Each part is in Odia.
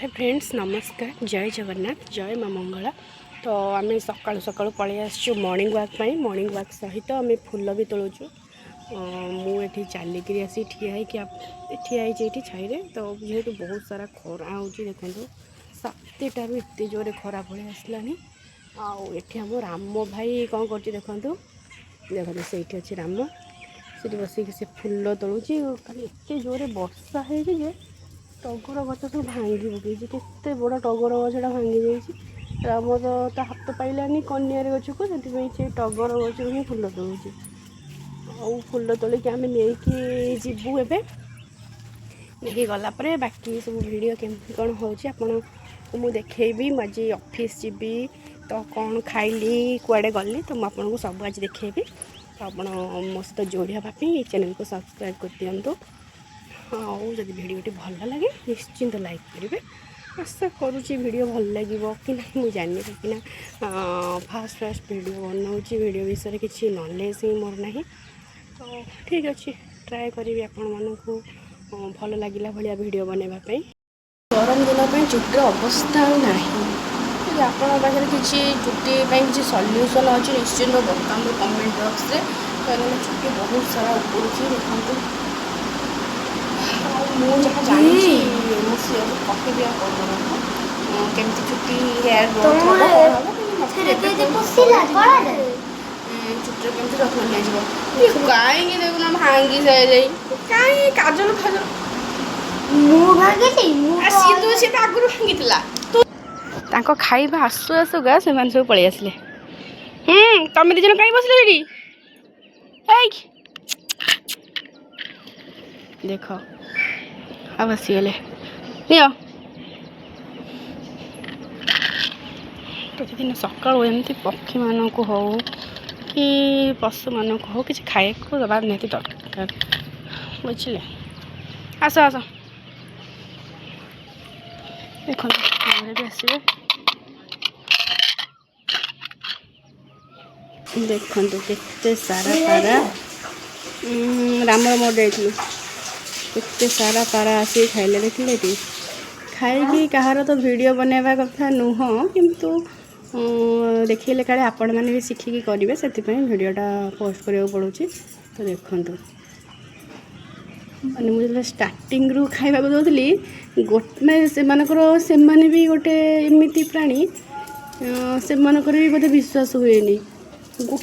ହାଏ ଫ୍ରେଣ୍ଡସ୍, ନମସ୍କାର, ଜୟ ଜଗନ୍ନାଥ, ଜୟ ମା ମଙ୍ଗଳା। ତ ଆମେ ସକାଳୁ ସକାଳୁ ପଳେଇ ଆସିଛୁ ମର୍ଣ୍ଣିଂ ୱାକ୍ ପାଇଁ। ମର୍ଣ୍ଣିଂ ୱାକ୍ ସହିତ ଆମେ ଫୁଲ ବି ତୋଳୁଛୁ। ମୁଁ ଏଠି ଚାଲିକିରି ଆସି ଠିଆ ହେଇକି, ଠିଆ ହେଇଛି ଏଇଠି ଛାଇରେ। ତ ଯେହେତୁ ବହୁତ ସାରା ଖରା ହେଉଛି, ଦେଖନ୍ତୁ, 7ଟାରୁ ଏତେ ଜୋରରେ ଖରା ପଳେଇ ଆସିଲାଣି। ଆଉ ଏଠି ଆମ ରାମ ଭାଇ କ'ଣ କରୁଛି ଦେଖନ୍ତୁ। ଦେଖନ୍ତୁ, ସେଇଠି ଅଛି ରାମ। ସେଠି ବସିକି ସେ ଫୁଲ ତୋଳୁଛି। କାଲି ଏତେ ଜୋରରେ ବର୍ଷା ହେଇଛି ଯେ ଟଗର ଗଛ ସବୁ ଭାଙ୍ଗି ପକେଇଛି। କେତେ ବଡ଼ ଟଗର ଗଛଟା ଭାଙ୍ଗି ଯାଇଛି। ରାମ ତ ତା ହାତ ପାଇଲାନି କନିଆରି ଗଛକୁ, ସେଥିପାଇଁ ସେ ଟଗର ଗଛରୁ ହିଁ ଫୁଲ ତୋଳୁଛି। ଆଉ ଫୁଲ ତୋଳିକି ଆମେ ନେଇକି ଯିବୁ ଏବେ। ନେଇକି ଗଲା ପରେ ବାକି ସବୁ ଭିଡ଼ିଓ କେମିତି କ'ଣ ହେଉଛି ଆପଣଙ୍କୁ ମୁଁ ଦେଖେଇବି। ମୁଁ ଆଜି ଅଫିସ୍ ଯିବି, ତ କ'ଣ ଖାଇଲି, କୁଆଡ଼େ ଗଲି, ତ ମୁଁ ଆପଣଙ୍କୁ ସବୁ ଆଜି ଦେଖେଇବି। ତ ଆପଣ ମୋ ସହିତ ଯୋଡ଼ି ହେବା ପାଇଁ ଏଇ ଚ୍ୟାନେଲକୁ ସବସ୍କ୍ରାଇବ୍ କରିଦିଅନ୍ତୁ। ଆଉ ଯଦି ଭିଡ଼ିଓଟି ଭଲ ଲାଗେ, ନିଶ୍ଚିନ୍ତ ଲାଇକ୍ କରିବେ। ଆଶା କରୁଛି ଭିଡ଼ିଓ ଭଲ ଲାଗିବ କି ନାହିଁ ମୁଁ ଜାଣିନି, କାହିଁକିନା ଫାଷ୍ଟ ଫାଷ୍ଟ ଭିଡ଼ିଓ ବନାଉଛି, ଭିଡ଼ିଓ ବିଷୟରେ କିଛି ନଲେଜ୍ ହିଁ ମୋର ନାହିଁ। ତ ଠିକ୍ ଅଛି, ଟ୍ରାଏ କରିବି ଆପଣମାନଙ୍କୁ ଭଲ ଲାଗିଲା ଭଳିଆ ଭିଡ଼ିଓ ବନାଇବା ପାଇଁ। ଗରମ ଦିନ ପାଇଁ ଚୁଟିର ଅବସ୍ଥା ଆଉ ନାହିଁ। ଯଦି ଆପଣଙ୍କ ପାଖରେ କିଛି ଚୁଟି ପାଇଁ କିଛି ସଲ୍ୟୁସନ୍ ଅଛି, ନିଶ୍ଚିନ୍ତ ବତାନ୍ତୁ କମେଣ୍ଟ ବକ୍ସରେ, କାହିଁକିନା ଚୁଟି ବହୁତ ସାରା ଉପୁଡ଼ୁଛି ଦେଖନ୍ତୁ। ଆଉ ମୁଁ ଯାହା ଜାଣିଛି ମୁଁ ସେୟାକୁ କହିବି ଆପଣମାନଙ୍କୁ, କେମିତି ଚୁଟି ହେୟାର ଗ୍ରୋଥ୍ ହେବ, କ'ଣ ହେବ। କିନ୍ତୁ ମୋତେ ଏବେ ଚୁଟିର କେମିତି ଯତ୍ନ ନିଆଯିବ। କାହିଁକି ଦେଖୁନ, ଭାଙ୍ଗି ସାରିଯାଇ କାହିଁ କାଜଲ ଫାଜଲ। ମୁଁ ଭାଙ୍ଗିଛି ମୁଁ? ସିଏ ତ ଆଗରୁ ଭାଙ୍ଗିଥିଲା। ତାଙ୍କ ଖାଇବା ଆସୁ ଆସୁକା ସେମାନେ ସବୁ ପଳେଇ ଆସିଲେ। ତମେ 2 ଜଣ କାହିଁ ବସିଲେ ସେଠି? ଏଇ ଦେଖ, ଆଉ ଆସିଗଲେ। ନିଅ। ପ୍ରତିଦିନ ସକାଳୁ ଏମିତି ପକ୍ଷୀମାନଙ୍କୁ ହଉ କି ପଶୁମାନଙ୍କୁ ହଉ, କିଛି ଖାଇବାକୁ ଦେବା ନିହାତି ଦରକାର, ବୁଝିଲେ? ଆସ ଆସ। ଦେଖନ୍ତୁ, ଆମର ବି ଆସିବେ। ଦେଖନ୍ତୁ କେତେ ସାରା ପାରା। ରାମର ମୋର ଯାଇଥିଲୁ, କେତେ ସାରା ପାରା ଆସିକି ଖାଇଲେ, ଦେଖିଲେ ଏଠି ଖାଇକି। କାହାର ତ ଭିଡ଼ିଓ ବନେଇବା କଥା ନୁହଁ, କିନ୍ତୁ ଦେଖେଇଲେ କାଳେ ଆପଣମାନେ ବି ଶିଖିକି କରିବେ, ସେଥିପାଇଁ ଭିଡ଼ିଓଟା ପୋଷ୍ଟ କରିବାକୁ ପଡ଼ୁଛି। ତ ଦେଖନ୍ତୁ, ମାନେ ମୁଁ ଯେତେବେଳେ ଷ୍ଟାର୍ଟିଂରୁ ଖାଇବାକୁ ଦେଉଥିଲି, ମାନେ ସେମାନଙ୍କର, ସେମାନେ ବି ଗୋଟେ ଏମିତି ପ୍ରାଣୀ, ସେମାନଙ୍କର ବି ବୋଧେ ବିଶ୍ୱାସ ହୁଏନି।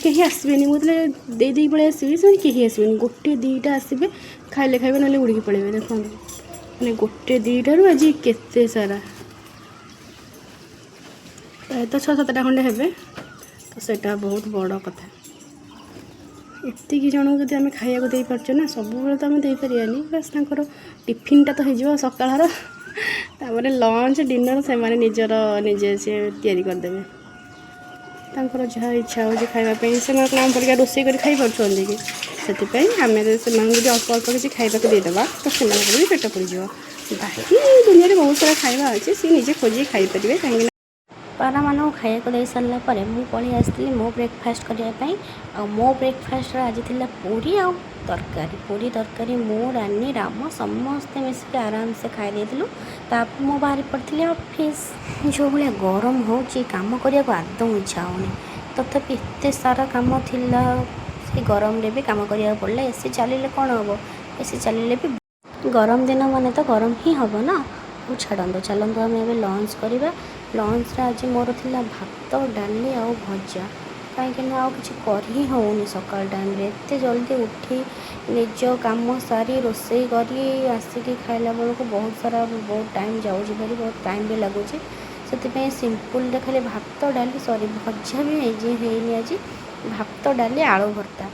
କେହି ଆସିବେନି। ମୁଁ ଯେତେବେଳେ ଦେଇ ଦେଇକି ପଳେଇ ଆସିବି, ସେମାନେ କେହି ଆସିବେନି। ଗୋଟେ ଦୁଇଟା ଆସିବେ, ଖାଇଲେ ଖାଇବେ, ନହେଲେ ଉଡ଼ିକି ପଳେଇବେ। ଦେଖନ୍ତୁ, ମାନେ ଗୋଟେ ଦୁଇଟାରୁ ଆଜି କେତେ ସାରା, ପ୍ରାୟତଃ ଛଅ ସାତଟା ଖଣ୍ଡେ ହେବେ। ତ ସେଇଟା ବହୁତ ବଡ଼ କଥା। ଏତିକି ଜଣଙ୍କୁ ଯଦି ଆମେ ଖାଇବାକୁ ଦେଇପାରୁଛେ ନା, ସବୁବେଳେ ତ ଆମେ ଦେଇପାରିବାନି, ବାସ୍ ତାଙ୍କର ଟିଫିନ୍ଟା ତ ହେଇଯିବ ସକାଳର। ତାପରେ ଲଞ୍ଚ, ଡିନର୍ ସେମାନେ ନିଜର ନିଜେ ସେ ତିଆରି କରିଦେବେ। ତାଙ୍କର ଯାହା ଇଚ୍ଛା ହେଉଛି ଖାଇବା ପାଇଁ। ସେମାନେ କ'ଣ ଆମ ପରିକା ରୋଷେଇ କରି ଖାଇପାରୁଛନ୍ତି କି? ସେଥିପାଇଁ ଆମେ ଯଦି ସେମାନଙ୍କୁ ଯଦି ଅଳ୍ପ ଅଳ୍ପ କିଛି ଖାଇବାକୁ ଦେଇଦେବା, ତ ସେମାନଙ୍କର ବି ପେଟ ପୁରିଯିବ। ବାକି ଦୁନିଆରେ ବହୁତ ସାରା ଖାଇବା ଅଛି, ସିଏ ନିଜେ ଖୋଜିକି ଖାଇପାରିବେ, କାହିଁକିନା ପାରାମାନଙ୍କୁ ଖାଇବାକୁ ଦେଇ ସାରିଲା ପରେ ମୁଁ ପଳେଇ ଆସିଥିଲି ମୋ ବ୍ରେକଫାଷ୍ଟ କରିବା ପାଇଁ। ଆଉ ମୋ ବ୍ରେକଫାଷ୍ଟରେ ଆଜି ଥିଲା ପୁରୀ ଆଉ ତରକାରୀ। ପୁରୀ ତରକାରୀ ମୁଁ, ରାନୀ, ରାମ ସମସ୍ତେ ମିଶିକି ଆରାମସେ ଖାଇ ଦେଇଥିଲୁ। ତାପରେ ମୁଁ ବାହାରି ପଡ଼ିଥିଲି ଅଫିସ୍। ଯେଉଁ ଭଳିଆ ଗରମ ହେଉଛି, କାମ କରିବାକୁ ଆଦୌ ଇଚ୍ଛା ହେଉନି। ତଥାପି ଏତେ ସାରା କାମ ଥିଲା, ସେ ଗରମରେ ବି କାମ କରିବାକୁ ପଡ଼ିଲା। ଏସି ଚାଲିଲେ କ'ଣ ହେବ? ଏସି ଚାଲିଲେ ବି ଗରମ ଦିନ ମାନେ ତ ଗରମ ହିଁ ହେବ ନା। ହଉ ଛାଡ଼ନ୍ତୁ, ଚାଲନ୍ତୁ ଆମେ ଏବେ ଲଞ୍ଚ କରିବା। ଲଞ୍ଚରେ ଆଜି ମୋର ଥିଲା ଭାତ, ଡାଲି ଆଉ ଭଜା, କାହିଁକି ନା ଆଉ କିଛି କରି ହିଁ ହେଉନି। ସକାଳ ଟାଇମ୍ରେ ଏତେ ଜଲ୍ଦି ଉଠି ନିଜ କାମ ସାରି, ରୋଷେଇ କରି ଆସିକି ଖାଇଲା ବେଳକୁ ବହୁତ ସାରା, ବହୁତ ଟାଇମ୍ ଯାଉଛି ଭାରି, ବହୁତ ଟାଇମ୍ ବି ଲାଗୁଛି। ସେଥିପାଇଁ ସିମ୍ପୁଲରେ ଖାଲି ଭାତ, ଡାଲି, ସରି, ଭଜା ବି ହେଇଛି, ହେଇନି ଆଜି, ଭାତ, ଡାଲି, ଆଳୁ ଭର୍ତ୍ତା।